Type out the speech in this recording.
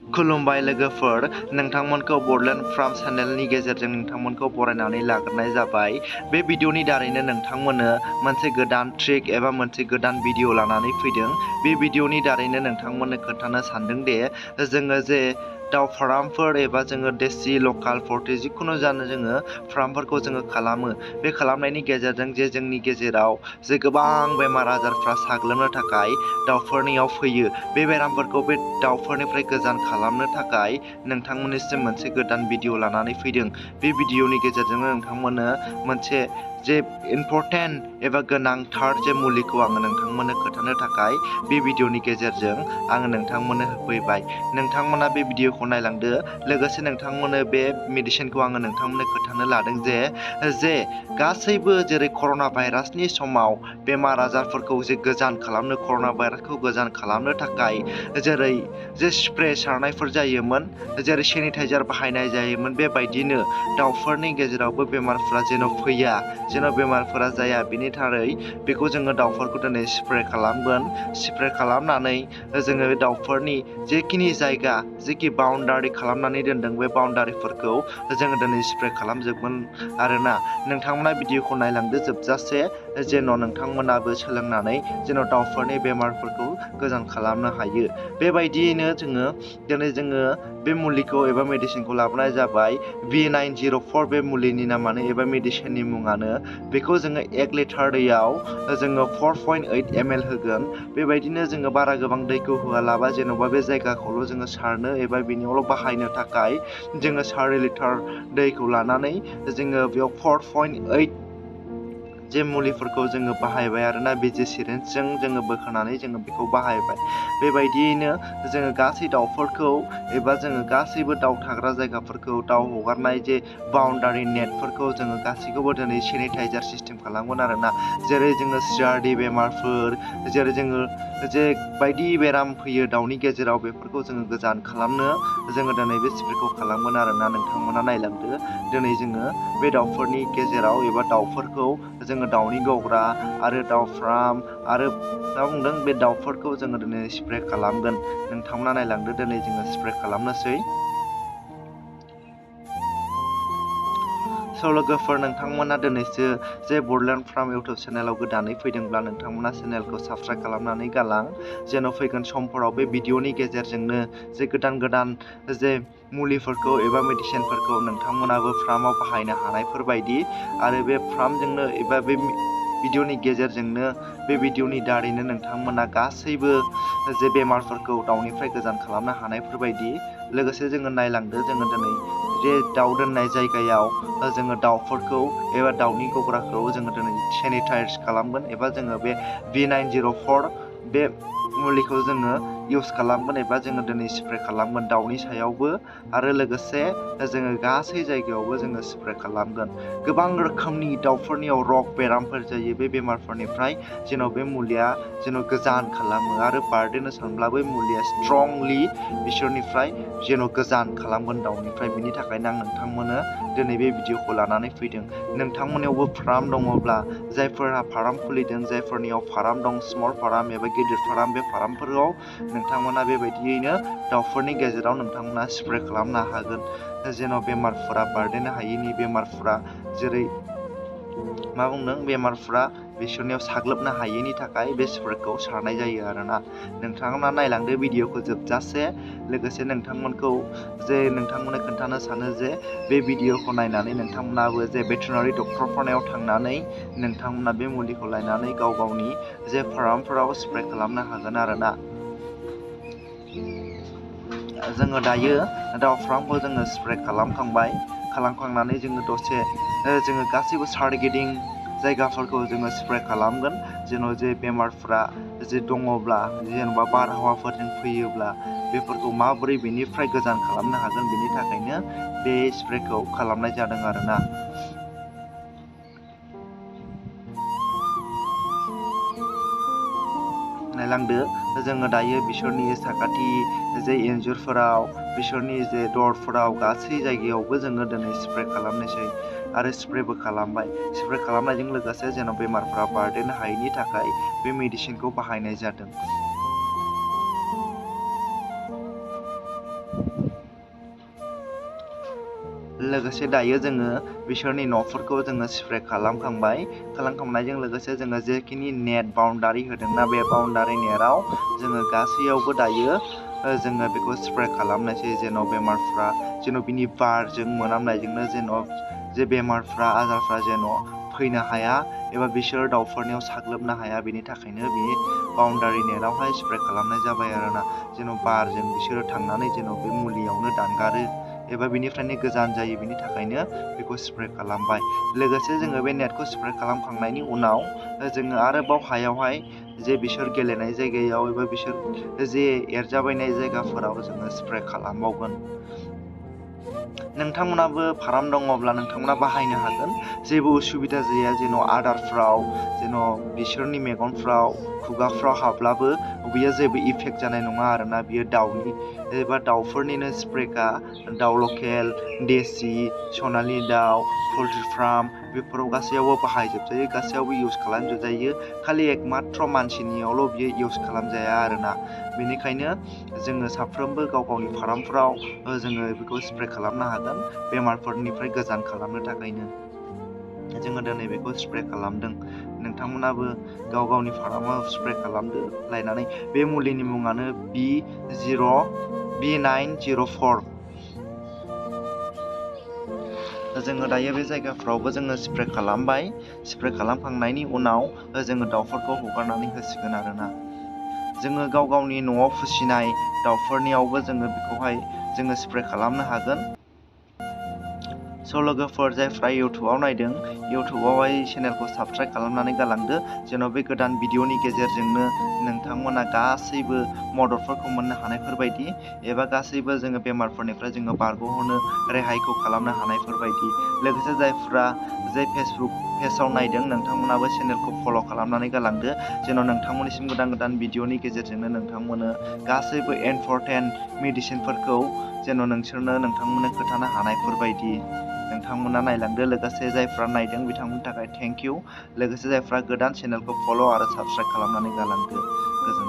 खुलुमबाय लोगोफोर, नोंथांमोनखौ बडलेण्ड फार्म चेनेलनि गेजेरजों नोंथांमोनखौ बरायनानै लाग्रोनाय जाबाय। बे भिडिअनि दारैनो नोंथांमोननो मोनसे गोदान ट्रिक एबा मोनसे गोदान भिडिअ लानानै फैदों। बे भिडिअनि दारैनो नोंथांमोननो खोन्थानो सानदों दे जोङो जे दाउ फार्मफोर एबा जोङो देसि लकाल पर्टि जिखुनु जानो जोङो फार्मफोरखौ जोङो खालामो। बे खालामनायनि गेजेरजों जे जोंनि गेजेराव जे गोबां बेमार आजारफ्रा साग्लोबनो थाखाय दाउफोरनियाव फैयो। बे बेरामफोरखौ बे दाउफोरनिफ्राय गोजान खालामनो थाखाय नोंथांमोननिसिम मोनसे गोदान भिडिअ लानानै फैदों। बे भिडिअनि गेजेरजोंनो नोंथांमोननो मोनसे जे इम्परटेन्ट एबा गोनांथार जे मुलिखौ आङो नोंथांमोननो खोन्थानो थाखाय बे भिडिअनि गेजेरजों आङो नोंथांमोननो होफैबाय। नोंथांमोना बे भिडिअखौ नायलांदो, लोगोसे नोंथांमोननो बे मेडिसिनखौ आङो नोंथांमोननो खोन्थानो लादों जे गासैबो जेरै कर'ना भाइरासनि समाव बेमार आजारफोरखौ जे गोजान खालामनो, कर'ना भाइरासखौ गोजान खालामनो थाखाय जेरै जे स्प्रे सारनायफोर जायोमोन, जेरै सेनिटाइजार बाहायनाय जायोमोन, बेबायदिनो दाउफोरनि गेजेरावबो बेमारफोरा जेन' फैया, जेन' बेमारफोरा जाया, बेनि थारै बेखौ जोङो दाउफोरखौ दिनै स्प्रे खालामगोन। स्प्रे खालामनानै जोङो बे दाउफोरनि जेखिनि जायगा, जेखि बाउन्डारि खालामनानै दोनदों, बे बाउन्डारिफोरखौ जोङो दिनै स्प्रे खालामजोबगोन आरोना। नोंथांमोना भिडिअखौ नायलांदो जोबजासे, जेन' नोंथांमोनाबो सोलोंनानै जेन' दाउफोरनि बेमारफोरखौ गोजान खालामनो हायो। बेबायदियैनो दिनै जोङो बे मुलिखौ एबा मेडिसिनखौ लाबोनाय जाबाय V904। बे मुलिनि नामानो एबा मेडिसिननि मुङानो। बेखौ जोङो 1 लिटार दैयाव जोङो 4.8 ml होगोन। बेबायदिनो जोङो बारा गोबां दैखौ होआलाबा, जेन'बा बे जायगाखौल' जोङो सारनो एबा बेनियावल' बाहायनो थाखाय जोङो 4 लिटार दैखौ लानानै जोङो बेयाव 4.8 जे मुलिफोरखौ जोङो बाहायबाय आरोना। बिजि सिरिन्जजों जोङो बोखानानै जोङो बेखौ बाहायबाय। बेबायदियैनो जोङो गासै दाउफोरखौ एबा जोङो गासैबो दाउ थाग्रा जायगाफोरखौ, दाउ हगारनाय जे बाउन्डारि नेटफोरखौ जोङो गासैखौबो दिनै सेनिटाइजार सिस्टेम खालामगोन आरोना। जेरै जोङो CRD बेमारफोर, जेरै जोङो जे बायदि बेराम फैयो दाउनि गेजेराव, बेफोरखौ जोङो गोजान खालामनो जोङो दिनै बे स्प्रेखौ खालामगोन आरोना। नोंथांमोना नायलांदो, दिनै जोङो बे दाउफोरनि गेजेराव एबा दाउफोरखौ जोङो दाउनि गग्रा आरो दाउ फार्म आरो मा बुंदों बे दाउफोरखौ जोङो दिनै स्प्रे खालामगोन। नोंथांमोना नायलांदो, दिनै जोङो स्प्रे खालामनोसै। स' लोगोफोर, नोंथांमोना दिनैसो जे बडलेण्ड फार्म इउटुब चेनेलाव गोदानै फैदोंब्ला नोंथांमोना चेनेलखौ साबस्क्राइब खालामनानै गालां, जेन' फैगोन समफोराव बे भिडिअनि गेजेरजोंनो जे गोदान गोदान जे मुलिफोरखौ एबा मेडिसिनफोरखौ नोंथांमोनाबो फार्माव बाहायनो हानायफोरबायदि, आरो बे फार्मजोंनो एबा बे भिडिअनि गेजेरजोंनो, बे भिडिअनि दारैनो नोंथांमोना गासैबो जे बेमारफोरखौ दाउनिफ्राय गोजान खालामनो हानायफोरबायदि। लोगोसे जोङो नायलांदो, जोङो दिनै जे दाउ दोननाय जायगायाव जोङो दाउफोरखौ एबा दाउनि गग्राखौ जोङो दिनै सेनिटाइज खालामगोन एबा जोङो बे V904 बे मुलिखौ जोङो इउस खालामगोन एबा जोङो दिनै स्प्रे खालामगोन दाउनि सायावबो, आरो लोगोसे जोङो गासै जायगायावबो जोङो स्प्रे खालामगोन। गोबां रोखोमनि दाउफोरनियाव रग बेरामफोर जायो, बे बेमारफोरनिफ्राय जेन' बे मुलिया जेन' गोजान खालामो, आरो बारदेरनो सानब्लाबो मुलिया स्ट्रंलि बिसोरनिफ्राय जेन' गोजान खालामगोन दाउनिफ्राय। बिनि थाखायनो आं नोंथांमोननो दिनै बे भिडिअखौ लानानै फैदों। नोंथांमोननियावबो फार्म दङब्ला, जायफोरा फार्म खुलिदों, जायफोरनियाव फार्म दं, स्मल फार्म एबा गिदिर फार्म, बे फार्मफोराव नोंथांमोना बेबायदियैनो दाउफोरनि गेजेराव नोंथांमोना स्प्रे खालामनो हागोन, जेन' बेमारफोरा बारदेरनो हायैनि, बेमारफोरा जेरै मा बुंदों, बेमारफ्रा बिसोरनियाव साग्लोबनो हायैनि थाखाय बे स्प्रेखौ सारनाय जायो आरोना। नोंथांमोना नायलांदो भिडिअखौ जोबजासे। लोगोसे नोंथांमोनखौ जे नोंथांमोननो खोन्थानो सानो जे बे भिडिअखौ नायनानै नोंथांमोनाबो जे भेटेरिनारि डक्टरफोरनाव थांनानै नोंथांमोना बे मुलिखौ लायनानै गाव गावनि जे फार्मफोराव स्प्रे खालामनो हागोन आरोना। जोङो दायो दाउ फार्मखौ जोङो स्प्रे खालामखांनानै जोङो दसे जोङो गासैबो सारगिदिं जायगाफोरखौ जोङो स्प्रे खालामगोन, जेन' जे बेमारफ्रा जे दङब्ला, जेनेबा बारहावाफोरजों फैयोब्ला बेफोरखौ माबोरै बेनिफ्राय गोजान खालामनो हागोन, बेनि थाखायनो बे स्प्रेखौ खालामनाय जादों आरोना। नायलांदो, जोङो दायो बिसोरनि साखाथि जे इन्जुरफोराव, बिसोरनि जे दरफोराव, गासै जायगायावबो जोङो दिनै स्प्रे खालामनोसै, आरो स्प्रेबो खालामबाय। स्प्रे खालामनायजों लोगोसे जेन' बेमारफ्रा बारदेरनो हायैनि थाखाय बे मेडिसिनखौ बाहायनाय जादों। लोगोसे दायो जोङो बिसोरनि न'फोरखौ जोङो स्प्रे खालामखांनायजों लोगोसे जोङो जेखिनि नेट बाउन्डारि होदोंना बे बाउन्डारि नेटआव जोङो गासैयावबो दायो जोङो बेखौ स्प्रे खालामनायसै जेन' बेमारफ्रा जेन' बिनि बारजों मोनामनायजोंनो जेन' जे बेमारफ्रा आजारफ्रा जेन' फैनो हाया एबा बिसोर दाउफोरनियाव साग्लोबनो हाया बेनि थाखायनो बे बाउन्डारि नेटआवहाय स्प्रे खालामनाय जाबाय आरोना जेन' बारजों बिसोरो थांनानै जेन' बे मुलियावनो दानगारो एबा बिनिफ्रायनो गोजान जायो बेनि थाखायनो बेखौ स्प्रे खालामबाय। लोगोसे जोङो बे नेटखौ स्प्रे खालामखांनायनि उनाव जोङो आरोबाव हायावहाय जे बिसोर गेलेनाय जायगायाव एबा बिसोर जे एरजाबायनाय जायगाफोराव जोङो स्प्रे खालामबावगोन। नोंथांमोनाबो फार्म दङब्ला नोंथांमोना बाहायनो हागोन, जेबो उसुबिदा जाया जेन' आदारफ्राव जेन' बिसोरनि मेगनफ्राव खुगाफ्राव हाब्लाबो बियो जेबो इफेक्ट जानाय नङा आरोना बियो दाउनि एबा दाउफोरनिनो स्प्रेखा दाउ लकेल, देसि, सनालि दाउ, पल्ट्रि फार्म बेफोराव गासैयावबो बाहायजोबजायो, गासैयावबो इउस खालामजोबजायो, खालि एकमात्र मानसिनियावल' बियो इउस खालामजाया आरोना। बेनिखायनो जोङो साफ्रोमबो गाव गावनि फार्मफ्राव जोङो बेखौ स्प्रे खालामनो हागोन बेमारफोरनिफ्राय गोजान खालामनो थाखायनो जोङो दिनै बेखौ स्प्रे खालामदों। नोंथांमोनाबो गाव गावनि फार्माव स्प्रे खालामदो लायनानै। बे मुलिनि मुङानो B904। जोङो दायो बे जायगाफ्रावबो जोङो स्प्रे खालामबाय। स्प्रे खालामखांनायनि उनाव जोङो दाउफोरखौ हगारनानै होसिगोन आरोना। जोङो गाव गावनि न'आव फिसिनाय दाउफोरनियावबो जोङो बेखौहाय जोङो स्प्रे खालामनो हागोन। स' लोगोफोर जायफ्रा इउटुबाव नायदों, इउटुबावहाय चेनेलखौ साबस्क्राइब खालामनानै गालांदो जेन' बे गोदान भिडिअनि गेजेरजोंनो नोंथांमोना गासैबो मददफोरखौ मोननो हानायफोरबायदि एबा गासैबो जोङो बेमारफोरनिफ्राय जोङो बारग'होनो रेहायखौ खालामनो हानायफोरबायदि। लोगोसे जायफ्रा फेसबुक पेजाव नायदों नोंथांमोनाबो चेनेलखौ फल' खालामनानै गालांदो जेन' नोंथांमोननिसिम गोदान गोदान भिडिअनि गेजेरजोंनो नोंथांमोननो गासैबो इम्परटेन्ट मेडिसिनफोरखौ जेन' नोंथांमोननो खोन्थानो हानायफोरबायदि नोंथांमोना नायलांदो। लोगोसे जायफ्रा नायदों बिथांमोननि थाखाय थेंक इउ। लोगोसे जायफ्रा गोदान चेनेलखौ फल' आरो साबस्क्राइब खालामनानै गालांदो। गोजोन्थों।